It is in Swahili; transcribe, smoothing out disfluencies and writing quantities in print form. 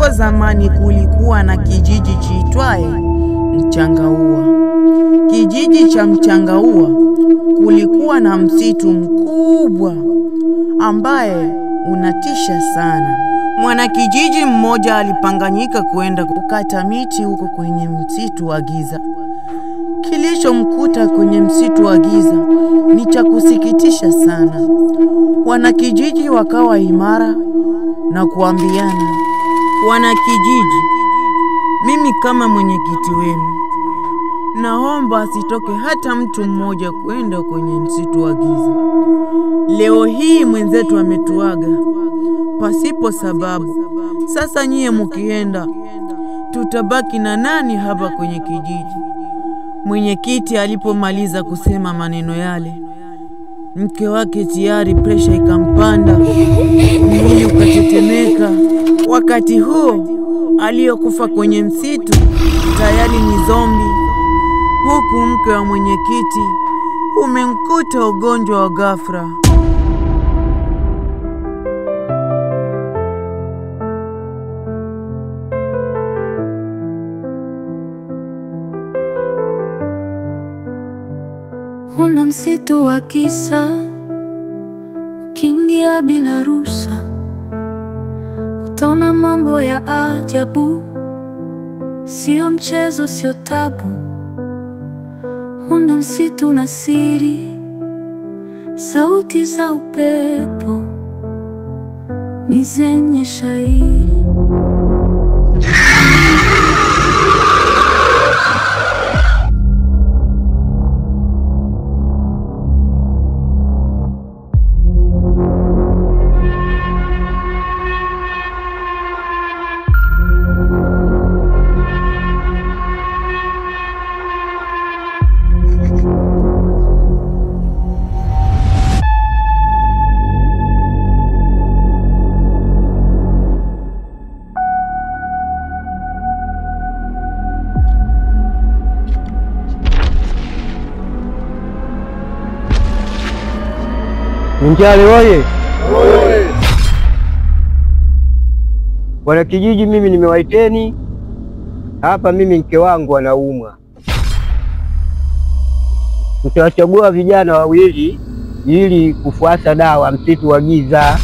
Hapo zamani kulikuwa na kijiji chiitwaye Mchangaua. Kijiji cha Mchangaua kulikuwa na msitu mkubwa ambaye unatisha sana. Mwanakijiji mmoja alipanganyika kuenda kukata miti huko kwenye msitu wa giza. Kilichomkuta kwenye msitu wa giza ni cha kusikitisha sana. Wanakijiji wakawa imara na kuambiana, "Wanakijiji, mimi kama mwenyekiti wenu, naomba asitoke hata mtu mmoja kwenda kwenye msitu wa giza. Leo hii mwenzetu ametuaga pasipo sababu. Sasa nyie mkienda, tutabaki na nani hapa kwenye kijiji?" Mwenyekiti alipomaliza kusema maneno yale, mke wake tayari presha ikampanda, mwili ukatetemeka. Wakati huo aliyokufa kwenye msitu tayari ni zombi, huku mke wa mwenyekiti umemkuta ugonjwa wa ghafla. Una msitu wa kisa, ukiingia bila ruhusa, utaona mambo ya ajabu, sio mchezo, sio tabu. Una msitu na siri, sauti za upepo ni zenye shairi. Minjale oye! Wanakijiji, mimi nimewaiteni hapa, mimi mke wangu anaumwa. Nitawachagua vijana wawili ili kufuata dawa msitu wa giza.